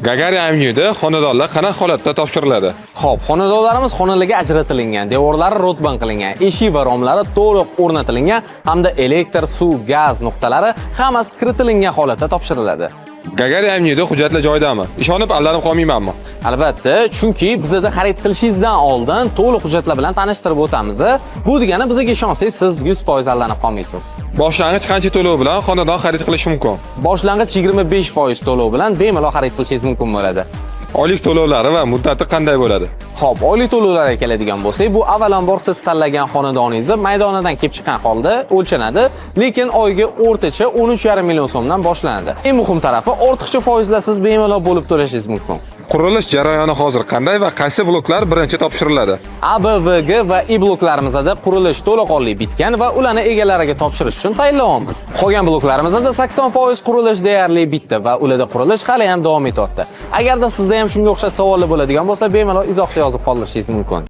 Gagarin Avenue'da xonadonlar qanaqa holatda topshiriladi? Xo'p, xonadonlarimiz xonalarga ajratilingan, devorlari rotban qilingan, eshik va romlari to'liq o'rnatilingan hamda elektr, suv, gaz nuqtalari hammasi kiritilingan holatda topshiriladi. Gagarin Avenue'da hujjatlar joyidami? Ishonib aldanib qolmaymanmi? Albatta, chunki bizada xarid qilishingizdan oldin to'liq hujjatlar bilan tanishtirib o'tamiz. Bu degani bizga ishonsangiz, siz 100% aldanib qolmaysiz. Boshlang'ich qancha to'lov bilan xonadon xarid qilish mumkin? Boshlang'ich 25% to'lov bilan bemalol xarid qilishingiz mumkin bo'ladi. Oylik to'lovlari va muddati qanday bo'ladi? Xo'p, oylik to'lovlarga keladigan bo'lsak, bu avvalambor siz tanlagan xonadoningizni maydonidan kelib chiqqan holda o'lchanadi, lekin oyiga o'rtacha 13,5 million so'mdan boshlanadi. Eng muhim tarafi, ortiqcha foizlarsiz bemalol bo'lib to'lashingiz mumkin. Qurilish jarayoni hozir qanday va qaysi bloklar birinchi topshiriladi? A, B, V, G va I bloklarimizda qurilish to'laqonli bitgan va ularni egalariga topshirish uchun tayyorlayapmiz. Qolgan bloklarimizda 80% qurilish deyarli bitdi va ularda qurilish hali ham davom etyapti. Agarda sizda ham shunga o'xshash savollar bo'ladigan bo'lsa, bemalol izohda yozib qoldirishingiz mumkin.